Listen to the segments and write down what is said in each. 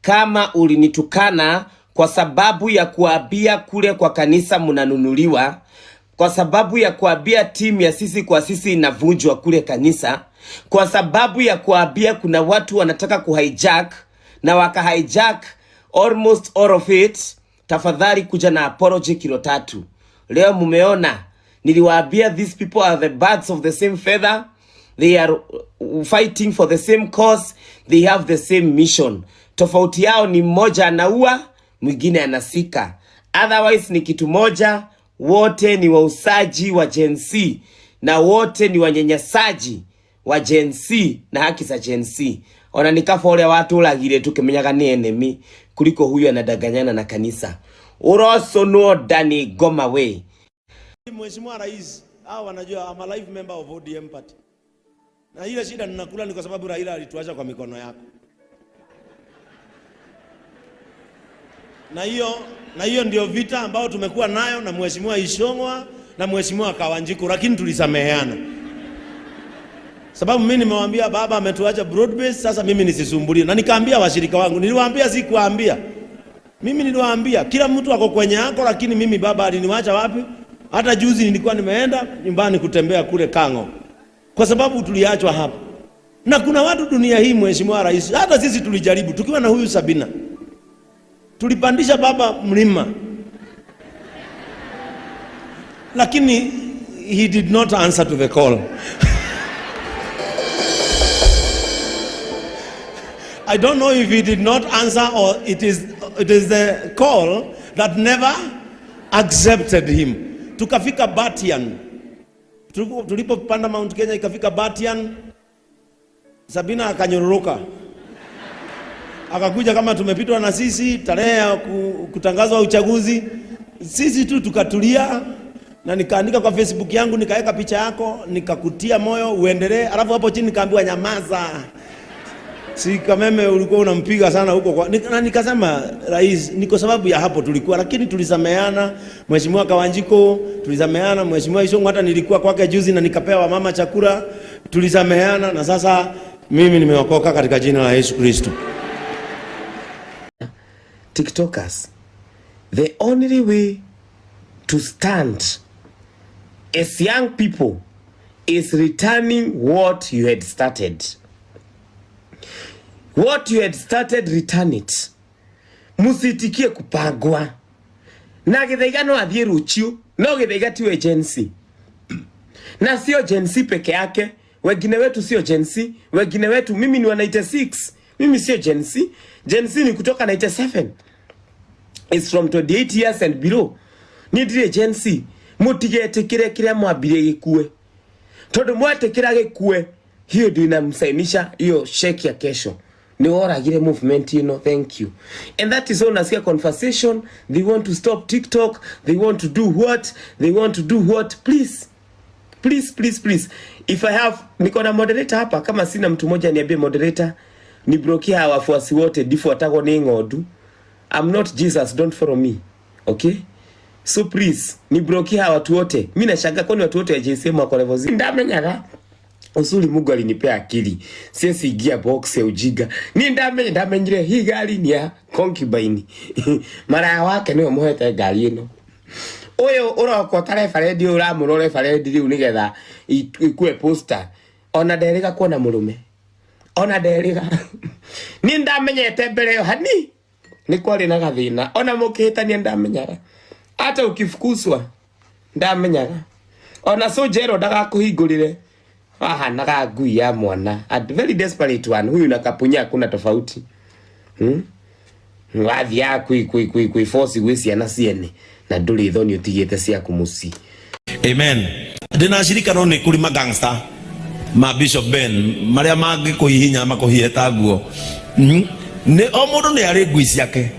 Kama ulinitukana kwa sababu ya kuambia kule kwa kanisa mnanunuliwa, kwa sababu ya kuambia timu ya sisi kwa sisi inavunjwa kule kanisa, kwa sababu ya kuambia kuna watu wanataka kuhijack na wakahijack almost all of it, tafadhali kuja na apology kilo tatu. Leo mumeona niliwaambia these people are the birds of the same feather. They are fighting for the same cause, they have the same mission. Tofauti yao ni mmoja anaua, mwingine anasika. Otherwise ni kitu moja, wote ni wausaji wa Gen Z na wote ni wanyanyasaji wa Gen Z na haki za Gen Z. Ona ni kaba ũrĩa watũragire tukimenyaga nĩ enemy kuliko huyu anadanganyana na kanisa. Ũrocũnwo ndani ngoma we. Mheshimiwa Rais, hao wanajua I'm a life member of ODM party. Na ile shida ninakula ni kwa sababu Raila alituacha kwa mikono yako. Na hiyo ndio vita ambayo tumekuwa nayo na Mheshimiwa Ishongwa na Mheshimiwa Kawanjiku, lakini tulisameheana. Sababu mimi nimewaambia baba ametuacha broad base, sasa mimi nisisumbulie. Na nikaambia washirika wangu, niliwaambia, sikuwaambia. Mimi niliwaambia kila mtu ako kwenye yako, lakini mimi baba aliniwacha wapi? Hata juzi nilikuwa nimeenda nyumbani kutembea kule Kango, kwa sababu tuliachwa hapa. Na kuna watu dunia hii, Mheshimiwa Rais, hata sisi tulijaribu tukiwa na huyu Sabina, tulipandisha baba mlima, lakini he did not answer to the call. I don't know if he did not answer or it is the call that never accepted him. Tukafika Batian. Tulipopanda Mount Kenya ikafika Batian, Sabina akanyururuka. Akakuja kama tumepitwa na sisi tarehe ya kutangazwa uchaguzi. Sisi tu tukatulia na nikaandika kwa Facebook yangu, nikaweka picha yako, nikakutia moyo uendelee, alafu hapo chini nikaambiwa nyamaza. Si Kameme ulikuwa unampiga sana huko kwa na nikasema rais, ni kwa sababu ya hapo tulikuwa, lakini tulisameana. Mheshimiwa Kawanjiko tulisameana, Mheshimiwa Ishongwa hata nilikuwa kwake juzi na nikapewa mama chakula, tulisameheana, na sasa mimi nimeokoka katika jina la Yesu Kristo. TikTokers, the only way to stand as young people is returning what you had started. What you had started, return it. Musitikie kupangwa. Na Githaiga no athiĩ rũciũ, no Githaiga tiwe Gen Z. Na sio Gen Z peke yake, wengine wetu sio Gen Z, wengine wetu, mimi ni wa 96, mimi sio Gen Z. Gen Z ni kutoka 97. It's from 28 years and below. Niĩ ndirĩ Gen Z. Mũtigetĩkĩre kĩrĩa mwambirie gĩkue. Tondũ mwetĩkĩra gĩkue, hiyo ndio inamsainisha hiyo sheki ya kesho. Ni woragire movement ino, thank you. And that is all nasikia conversation, they want to stop TikTok, they want to do what, they want to do what, please. Please, please, please. If I have, niko na moderator hapa, kama sina mtu mmoja niambie moderator, ni blokia hawa wafuasi wote, difuatagwo nĩ ng'ondu. I'm not Jesus, don't follow me. Okay? So please, ni blokia hawa watu wote. Mimi nashangaa kwani watu wote wa JCM wako level zero. Ndamenyaga. Uzuri Mungu alinipea akili. Siwezi ingia box ya ujinga. Ni ndamenya ndamenyire hii gari ni ya concubine. Maraya wake niwe muhete ngari ĩno. Ũyũ ũroka ta referendi ũramũrwo referendi rĩu nĩgetha ikue poster. Ona nderĩga kuona mũrũme. Ona nderĩga. Niĩ ndamenyete mbere ĩyo hani nĩ kwarĩ na gathĩna. Ona mũkĩhĩtania ndamenyaga. Hata ukifukuzwa ndamenyaga. Ona Sojero ndagakũhingũrĩre wahanaga ngui ya mwana. A very desperate one. Huyu na Kapunya hakuna tofauti. Wathiaga kwĩ kwĩ kwĩ kwĩ force gwĩ ciana ciene na ndũrĩ thoni ũtigĩte ciaku mũciĩ. Amen. Ndĩna ashirika no nĩ kũrĩ magangster ma Bishop Ben marĩa mangĩkũhihinya makũhihe ta nguo. Nĩ o mũndũ nĩ arĩ ngui ciake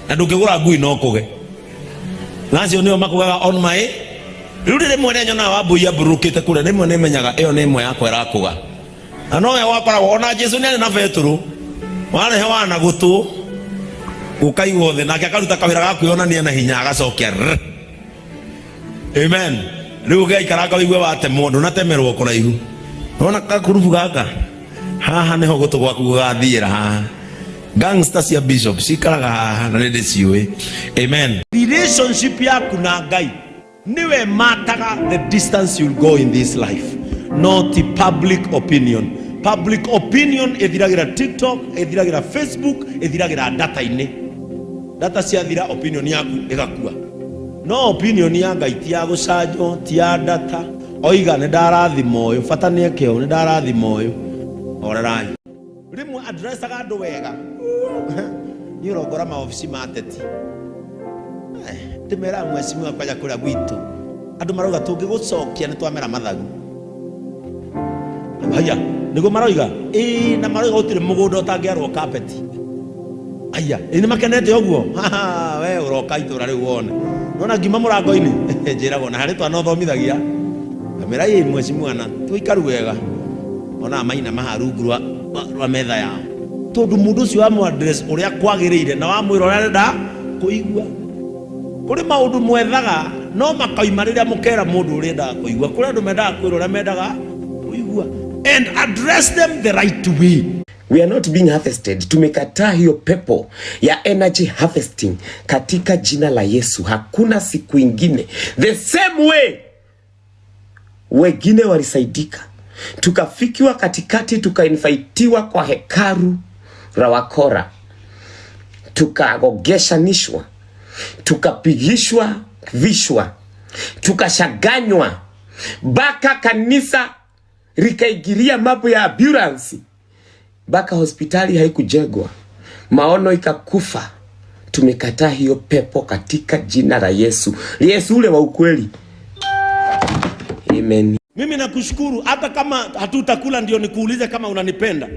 na ndũngĩgũra ngui no kũge. Na acio nĩo makũgaga on my rĩu rĩrĩ rĩmwe nyonaga Wambũi ambũrũkĩte kũrĩa, rĩmwe nĩ menyaga ĩyo nĩ ĩmwe yakwa ĩrakũga. Na nowe wakoragwo ona Jesu nĩ arĩ na Petero warehe wana gũtũ ũkaigwo thĩ nake akaruta kawĩra ga kwĩonania na hinya agacokia rr. Amen. Rĩu ũgĩaikaranga ũigue watemwo ndũnatemerwo kũraihu. Wona gakurubu gaka haha nĩho gũtũ gwaku gũgathiĩra haha. Gangster cia bishop cikaraga haha na nĩ ndĩciũĩ. Amen. Relationship yaku na Ngai niwe mataga the distance you'll go in this life, not public opinion. Public opinion ĩthiragĩra TikTok, ĩthiragĩra Facebook, ĩthiragĩra data-inĩ. Data ciathira, opinion yaku ĩgakua. No opinion ya Ngai ti ya gũcanjwo, ti ya data. Oiga nĩ ndarathima ũyũ, bata nĩ eke ũũ, nĩ ndarathima ũyũ. Horerai. Rĩmwe addressaga andũ wega. Niĩ ũrongora maobici ma ateti. Ndĩmeraga mheshimiwa kwanja kũrĩa gwitũ andũ marauga tũngĩgũcokia nĩ twamera mathagu. Haya, nĩguo maroiga? Ĩĩ, na maroiga gũtirĩ mũgũnda ũtangĩarwo kapeti. Aya, ĩ nĩ makenete ũguo? We ũroka itũra rĩu wone. Nona ngiuma mũrango-inĩ njĩragwo na harĩ twana ũthomithagia. Ngamĩra ĩ mheshimiwa na tũikaru wega. Onaga maina maha rungu rwa metha yao. Tondũ mũndũ ũcio wamũ address ũrĩa kwagĩrĩire na wamwĩra ũrĩa arenda kũigua. Kũrĩ maũndũ mwethaga no makauma rĩrĩa mũkera mũndũ ũrĩa endaga kũigua. Kũrĩ andũ mendaga kwĩrwo ũrĩa mendaga kũigua. And address them the right way. We are not being harvested. Tumekataa hiyo pepo ya energy harvesting katika jina la Yesu. Hakuna siku ingine. The same way wengine walisaidika, tukafikiwa katikati, tukainvitiwa kwa hekaru la wakora, tukagogeshanishwa, tukapigishwa vishwa, tukashaganywa mpaka kanisa likaingilia mambo ya ambulance, mpaka hospitali haikujengwa, maono ikakufa. Tumekataa hiyo pepo katika jina la Yesu. Yesu ule wa ukweli. Amen. Mimi nakushukuru hata kama hatutakula ndio nikuulize kama unanipenda.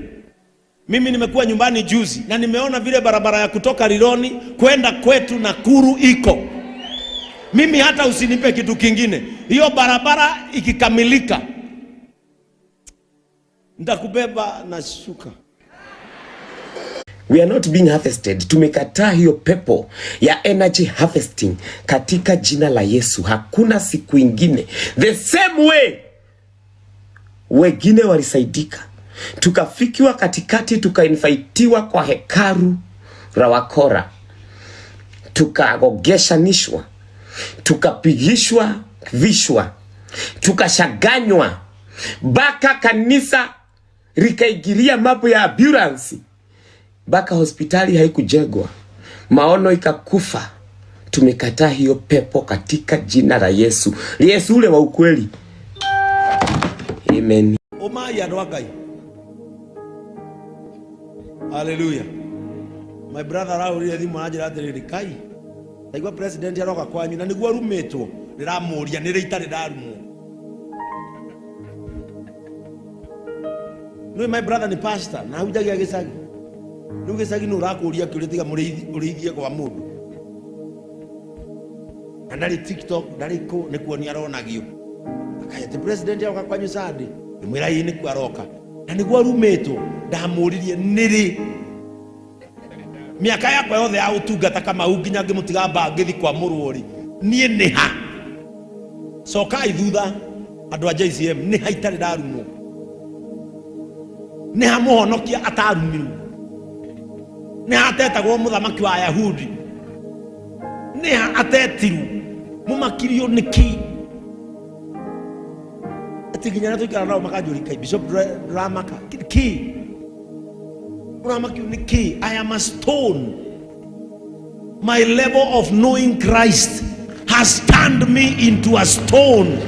Mimi nimekuwa nyumbani juzi na nimeona vile barabara ya kutoka Rironi kwenda kwetu Nakuru iko. Mimi hata usinipe kitu kingine, hiyo barabara ikikamilika nitakubeba na shuka. We are not being harvested. Tumekataa hiyo pepo ya energy harvesting katika jina la Yesu. Hakuna siku ingine. The same way wengine walisaidika, tukafikiwa katikati, tukainvitiwa kwa hekaru la wakora, tukagogeshanishwa, tukapigishwa vishwa, tukashaganywa mpaka kanisa likaingilia mambo ya ambulance, mpaka hospitali haikujengwa, maono ikakufa. Tumekataa hiyo pepo katika jina la Yesu. Yesu ule wa ukweli. Amen. Umai andũ a Ngai. Hallelujah. My brother arahũrire thimũ aranjĩra atĩrĩrĩ, Kai, ndaigua president aroka kwanyu na nĩguo arumĩtwo. Ndĩramũria nĩ rĩ itarĩ ndarumwo. Nĩ my brother ni pastor na ahunjagia gĩcagi. Rĩu gĩcagi nĩ ũrakũria kĩũria tiga ũrĩithie kwa mũndũ. Na ndarĩ TikTok, ndarĩ kũ, nĩ kuonia aronagio. Akaya ti president aroka kwanyu Sunday. Ndĩmwĩra ĩĩ nĩkuo aroka. Na nĩguo arumĩtwo, ndamũririe nĩ rĩ. Mĩaka yakwa yothe ya ũtungata Kamau nginya ngĩmũtiga mba ngĩthi kwa mũrũori, niĩ nĩ ha? Cokai thutha andũ a JCM, nĩ ha itarĩ ndarumwo? Nĩ ha mũhonokia atarumirwo? Nĩ ha atetagwo mũthamaki wa Ayahudi? Nĩ ha atetirwo? Mũmakirio nĩkĩ? Ati nginya arĩa tũikara nao makanjũria, Kai Bishop ndũramaka kĩ? Ũramakio nĩ kĩ? I am a stone. My level of knowing Christ has turned me into a stone.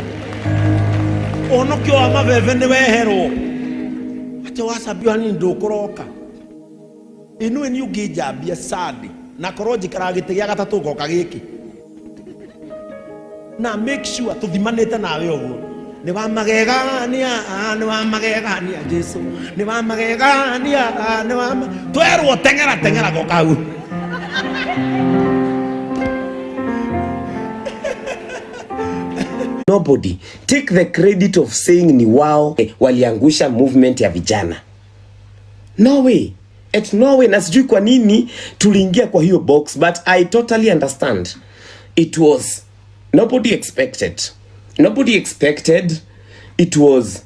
Ũhonokio wa mabebe nĩ weherwo. Atĩ wacambio hanini ndũkũroka. Ĩnũĩ nĩ ũngĩnjambia Sunday na korwo njikaraga gĩtĩ gĩa gatatũ ngoka gĩkĩ. Na make sure tũthimanĩte nawe ũguo. Nĩ wa magegania, nĩ wa magegania Jesu. Nĩ wa magegania, nĩ wa twerwo teng'era teng'era goka hau. Nobody take the credit of saying ni wao waliangusha movement ya vijana. No way. At no way. Na sijui kwa nini tuliingia kwa hiyo box, but I totally understand. It was nobody expected. Nobody expected. It was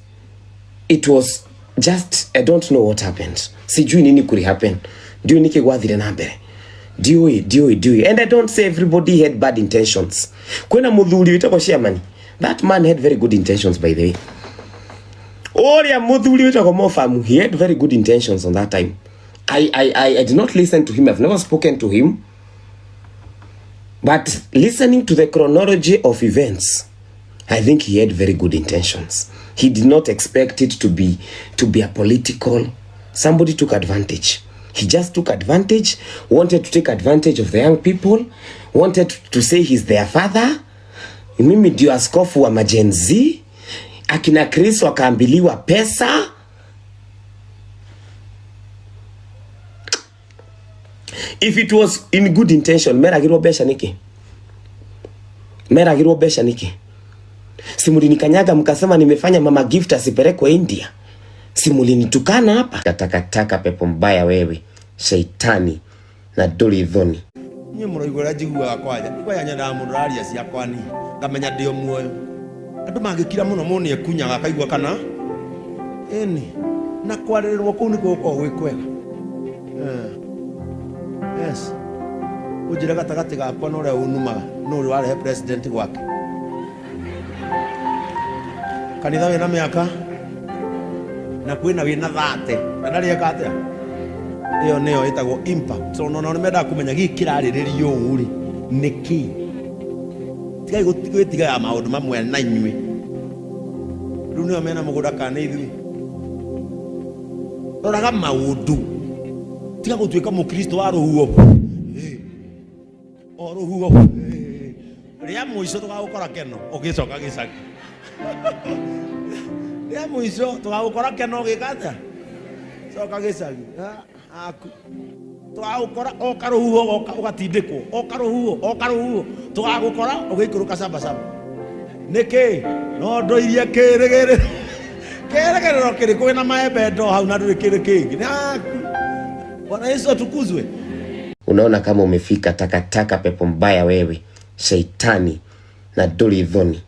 just, I don't know what happened. Sijui nini kuli happen. Ndiũĩ nĩkĩ gwathire na mbere. Ndiũĩ, ndiũĩ, ndiũĩ. And I don't say everybody had bad intentions. Kwĩna mũthuri wĩtagwo chairman. That man had very good intentions, by the way. Ũrĩa mũthuri wĩtagwo Mofamu, he had very good intentions on that time. I did not listen to him. I've never spoken to him. But listening to the chronology of events, I think he had very good intentions. He did not expect it to be a political. Somebody took advantage. He just took advantage, wanted to take advantage of the young people, wanted to say he's their father. Mimi ndio askofu wa maGen Z. Akina Chris wakaambiliwa pesa. If it was in good intention, meragirwo mbeca niki? Meragirwo mbeca niki? Si mulinikanyaga mkasema nimefanya Mama Gift asipelekwe India? Si mulinitukana hapa? Takataka, pepo mbaya wewe, shaitani na ndũrĩ thoni. Niĩ mũraigua ũrĩa njiguaga kwanja kwanja nyendaga mũndũ ũraria ciakwa niĩ ngamenya ndĩ o muoyo. Andũ mangĩkira mũno mũndũ nĩekunyaga akaigua kana ĩni na kwarĩrĩrwo kũu nĩkuo gũkoragwo gwĩ kwega. Yes, ũnjĩre gatagatĩ gakwa na ũrĩa ũnumaga nũ ũrĩa warehe president gwake kanitha wĩna mĩaka na kwĩna wĩna thate na ndarĩ eka atĩa. Ĩyo nĩyo ĩtagwo impact, tondũ onao nĩmendaga kũmenya gĩkĩ kĩrarĩrĩrio ũũ rĩ nĩkĩ. Tigai gwĩtigaga maũndũ mamwe na inyuĩ. Rĩu nĩo mena mũgũnda kana nĩ ithuĩ. Roraga maũndũ, tiga gũtuĩka mũkristo wa rũhuho o rũhuho rĩa mũico tũgagũkora keno ũgĩcoka gĩcagi rĩa mũico tũgagũkora keno ũgĩka atĩa coka gĩcagi aku tũgagũkora oka rũhuho goka ũgatindĩkwo oka rũhuho oka rũhuho tũgagũkora ũgĩikũrũka sabasaba nĩkĩ no ndoirie kĩrĩgĩrĩro kĩrĩgĩrĩro kĩrĩkũ wĩna maembe ndo hau na ndũrĩ kĩndũ kĩngĩ nĩ aku. Bwana Yesu atukuzwe. Unaona kama umefika. Takataka, pepo mbaya wewe, shaitani na ndũrĩ thoni.